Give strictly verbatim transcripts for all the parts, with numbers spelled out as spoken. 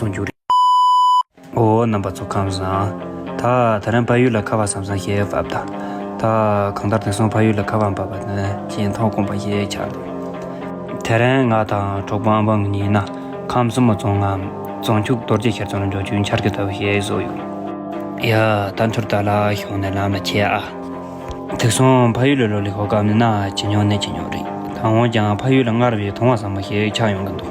སོང་རྒྱུ་རེད། ཨོ་རྣམ་པ་ཚོ་ཁམས་བཟང་། ད་དེ་རིང་ཕ་ཡུལ་ལ་ཁ་པར་བསམ་བསམ་ཞིག་བབས་ད། ད་གང་ལྟར་དེང་སང་ཕ་ཡུལ་ལ་ཁ་པར་འབབ་པ་ནི་ཅིག་མཐོང་དཀོན་པ་ཞིག་ཆགས་འདུག་དེ་རིང་ང་དང་གྲོགས་པོ་ཨམ་བང་གཉིས་ན་ཁམས་སྲིན་མོ་རྫོང་ངམ་རྫོང་ཕྱུག་རྡོ་རྗེ་ཤར་རྫོང་ལ་འགྲོ་རྒྱུའི་འཆར་གཞི་ལྟ་བུ་ཞིག་བཟོས་ཡོད། ཡ་ད་འཕྲུར་ད་ལ་ཤོང་ནས་ལམ་ལ་ཆས་ཨ། དེང་སང་ཕ་ཡུལ་ལ་ལོག་ལེ་ཧོ་སྐབས་ནི་ན་ཇེ་ཉུང་ནས་ཇེ་ཉུང་རེད། ད་འོན་ཀྱང་ཕ་ཡུལ་ལ་སྔར་བས་དུང་བ་ཟབ་མོ་ཞིག་ཆགས་ཡོང་གི་འདུག་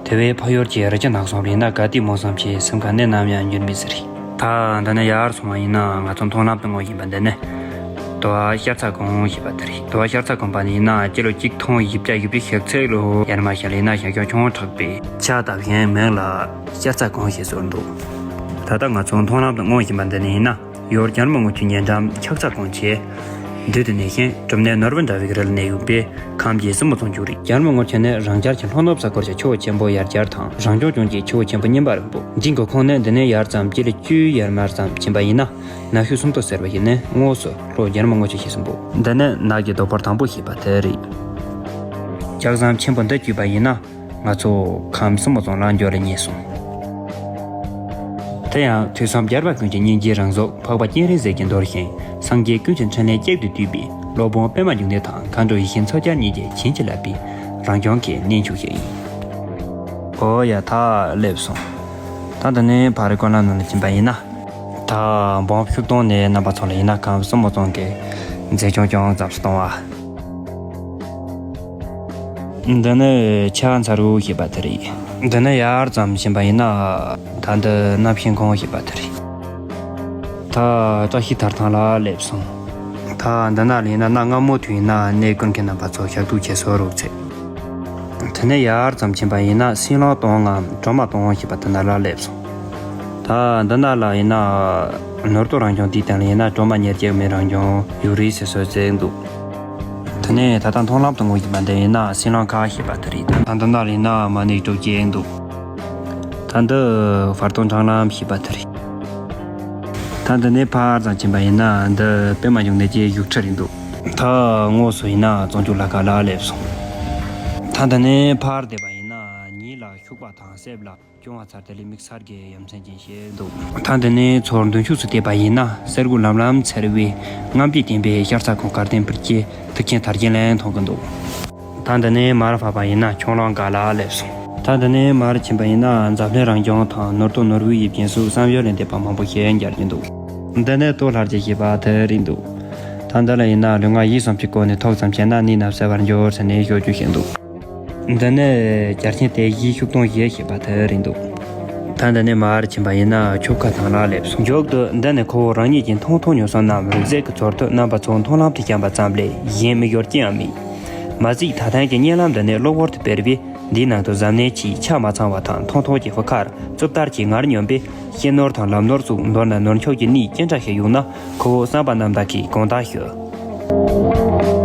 དེ་བས་ཕ་ཡུལ་གྱི་རི་ཆུ་ནགས་གསུམ་ལ་ཡིན་ན་དགའ་སྡུག་མོ་བསམ་གྱི་སེམས་ཁ་ནི་ནམ་ཡང་འགྱུར་མི་སྲིད་རེད། ད་འདི་ནས་ཡར་སོང་བ་ཡིན་ན་ང་ཚོ་མཐོང་ལམ་དུ་མངོན་བཞིན་པ་འདི་ནི་དུ་བ་ཤར་ཚ་གུང་ཞེས་པ་དེ་རེད། དུ་བ་ཤར་ཚ་གུང་པ་ནི་ཡིན་ན་སྤྱི་ལོ་གཅིག་སྟོང་བཞི་བརྒྱ་བཞི་བཅུ་ཞེ་གཅིག་ལོ་ཡར་མར་བྱས་ལ་ཡིན་ན་ཞང་ཞུང་ཆུང་དྲགས་པའི་ཆ་བཏབ་བཞིན་མིང་ལ་ཤར་ཚ་གུང་ཞེས་ཟེར་འདུག་ད་ལྟ་ང་ཚོ་མཐོང་ལམ་དུ་མངོན་བཞིན་པ་འདི་ནི་ཡིན་ན། ཡུལ་རྒྱ་རི་མོ་སྔོན་ཆད་ཉེ་འགྲམ་ཆག་ཚ་གུང་ཆེ། འདི་དུ་གནས་ཤིང་གྲུབ་གནས་ནོར་བུ་འདྲ་བའི་རི་ལ་གནས་ཡོད་པས་ཁམས་ཀྱི་སྲིན་མོ་རྫོང་ཕྱུག་རེད། རྒྱ་རི་མོ་སྔོན་ཆད་ནི་རང་རྒྱལ་གྱི་ལྷོ་ནུབ་ས་ཁུལ་གྱི་ཆུ་བོ་ཆེན་པོ་ཡར་རྒྱར་དང་རང་སྐྱོང་ལྗོངས་ཀྱི་ཆུ་བོ་ཆེན་པོ་གཉིས་པ་རེད་འདུག་འཇིང་གི་ཁོངས་ནས་འདི་ནས་ཡར་ཙམ་སྤྱི་ལེ་བཅུའི་ཡར་མར་ཙམ་ཕྱིན་པ་ཡིན་ན་ནགས་ཤོད་སུམ་མདོ་ཟེར་བ་ཞིག་ནི་དངོས་སུ་ལྷོ་རྒྱ་རི་མོ་སྔོན་ཆད་ཞེས་གསུངས་འདུག་འདི་ནི་ནགས་ཀྱི་རྡོ་ཕོར་དང་པོ་ཞེས་པ་དེ་རེད། ལྕགས་ཟམ་ཆེན་པོ་འདི་བརྒྱུད་པ་ཡིན་ན། ང་ཚོ་ཁམས་སྲིན་མོ་རྫོང་ལ་འབྱོར་རེ་རྙེད་སོང་། དེ་ཡང་ཐོས་བསམ་རྒྱལ་བ་ཀུན་གྱི་སྙིང་རྗེའི་རང་གཟུགས་འཕགས་པ་སྤྱན་རས་གཟིགས་ཀྱིས་འདོར་ཞིང་སངས་རྒྱས་ཀུན་གྱི་འཕྲིན་ལས་གཅིག་ཏུ་བསྡུས་པའི་སློབ་དཔོན་པདྨ་འབྱུང་གནས་དང་མཁའ་འགྲོ་ཡེ་ཤེས་མཚོ་རྒྱལ་གཉིས་ཀྱིས་བྱིན་གྱིས་བརླབས་པའི་རང་བྱུང་གི་གནས་མཆོག་ཞིག་ཡིན། ཨོ་ཡ་ད་སླེབས་སོང་། ད་འདི་ནས་ཕ་རི་ཀོ་ལ་ནང་ལ་ཕྱིན་པ་ཡིན་ན། ད་འབུམ་ཤུག་སྟོང་ནས་རྣམ་པ་ཚོ་ལ་ཡིན་ན་ཁམས་སྲིན་མོ་རྫོང་གི་མཛེས་ལྗོངས་ཅུང་ཙམ་ཞིག་གཏོང་བ། འདི་ནི་ཆ་མཚར་བོ་ཞེས་པ་དེ་རེད། འདི་ནི་ཡར་ཙམ་ཕྱིན་པ་ཡིན་ན་ད་འདི་གནམ་ཤིང་ཁོང་ཞེས་པ་དེ་རེད། ད་བཀྲ་ཤིས་དར་ཐང་ལ་སླེབས་སོང་། ད་འདི་ན་ལ་ཡིན་ན་གནའ་སྔ་མོ་དུས་ཡིན་ན་གནས་ཀུན་གྱི་རྣམ་པ་ཚོ་ཞག་སྡོད་བྱེད་སའི་རོགས་ཚད། དེ་ནས་ཡར་ཙམ་ཕྱིན་པ་ཡིན་ན་སྲིན་ལོང་སྟོང་ངམ་གྲོ་མ་སྟོང་ཞེས་པ་དེ་ན་ལ་སླེབས་སོང་། ད་འདི་ན་ལ་ཡིན་ན་ནོར་དུ་རང་བྱུང་དེའི་སྟེང་ལ་ཡིན་ན་གྲོ་མ་ཉེར་གཅིག་མའི་རང་བྱུང་ཡོད་རེད་ཟེར་སྲོལ་ཅིག་འདུག་དེ་ནས་ད་ལྟ་མཐོང་ལམ་དུ་མངོན་བཞིན་པ་འདི་ཡིན་ན་སྲིན་ལོང་ཁ་ཞེས་པ་དེ་རེད། ད་འདི་ན་ལ་ཡིན་ན་མ་ཎི་དྲུག་ཅུ་འདུག་ད་འདི་བར་སྟོང་འཕྲང་ལམ་ཞེས་པ་དེ་རེད། ད་འདི་ནས་ཕར་ཙམ་ཕྱིན་པ་ཡིན་ན་འདི་པདྨ་འབྱུང་གནས་ཀྱི་བཞུགས་ཁྲི་རེད་འདུག་ད་དངོས་སུ་ཡིན་ན་བྱང་ཆུབ་ལ་ཁ་ལ་སླེབས་སོང་། ད་འདི་ནས་ཕར་བལྟས་པ་ཡིན་ན་ཉིད་ལ་ཤུག་པ་དང་སྲེབ་ལ་སྐྱོང་བ་ཚར་དེ་ལས་དམིགས་བསལ་གྱི་ཡ་མཚན་ཅན་ཞིག་འདུག་ད་འདི་ནས་མཚོ་མདུན་ཕྱོགས་སུ་བལྟས་པ་ཡིན་ན་གསེར་སྐུ་ལམ་ལམ་འཚེར་བའི་རྔམ་བརྗིད་ལྡན་པའི་ཤར་ས་ཁོངས་དཀར་ལྡན་འཕེལ་གྱི་ཐུགས་ཆེན་དར་རྒྱས་ལ་མཐོང་གི་འདུག་ད་འདི་ནས་མར་བབས་པ་ཡིན་ན་ཁྱུང་ལོང་སྒར་ལ་སླེབས་སོང་། ད་འདི་ནས་མར་ཕྱིན་པ་ཡིན་ན་འཛམ་གླིང་རང་བྱུང་དང་ནོར་དུ་ནོར་བུའི་དབྱིབས་ཅན་སོགས་བསམ་ཡུལ་ལས་འདས་པ་མང་པོ་ཞིག་མཇལ་རྒྱུ་འདུག་འདི་ནས་སྟོད་ལྷ་རྗེ་ཞེས་པ་དེ་རེད་འདུག་ད་འདི་ལ་ཡིན་ན་ལུས་ངག་ཡིད་གསུམ་གྱི་སྒོ་ནས་ཐུགས་ཙམ་བྱས་ན་ནད་རྣམས་སེལ་བར་འགྱུར་ཟེར་ནས་ཤོད་རྒྱུ་ཞིག་འདུག་འདི་ནི་རྒྱལ་ཆེན་དེ་བཞིའི་ཤུག་སྡོང་ཞེས་ཞེས་པ་དེ་རེད་འདུག་ད་འདི་ནས་མར་ཕྱིན་པ་ཡིན་ན་ཆུ་ཁ་ཐང་ལ་སླེབས་སོང་། མཇུག་ཏུ་འདི་ནི་ཁོ་བོ་རང་ཉིད་ཀྱི་མཐོང་ཐོས་མྱོང་གསུམ་རྣམས་རིག་གསལ་གྱི་ཚུལ་དུ་རྣམ་པ་ཚོ་མཐོང་ལམ་དུ་བསྐྱལ་བ་ཙམ་ལས་གཞན་དམིགས་ཡུལ་ཅི་ཡང་མེད། མ་གཞི་ད་ཐེངས་ཀྱི་བརྙན་ལམ་འདི་ནི་གློ་བུར་དུ་སྤེལ་བས་འདིའི་ནང་དུ་གཟབ་ནན་གྱིས་ཆ་མ་ཚང་བ་དང་མཐོང་ཐོས་ཀྱི་བུ་ཁར་རྩུབ་ལྟར་གྱིས་ངར་སྙོམས་པས་ཤེས་ནོར་དང་ལབ་ནོར་སོགས་མདོར་ན་ནོར་འཆུག་གི་གནས་ཅི་འདྲ་ཞིག་ཡོང་ན་ཁོ་བོ་བསམ་པ་རྣམ་དག་གིས་དགོངས་དག་ཞུ།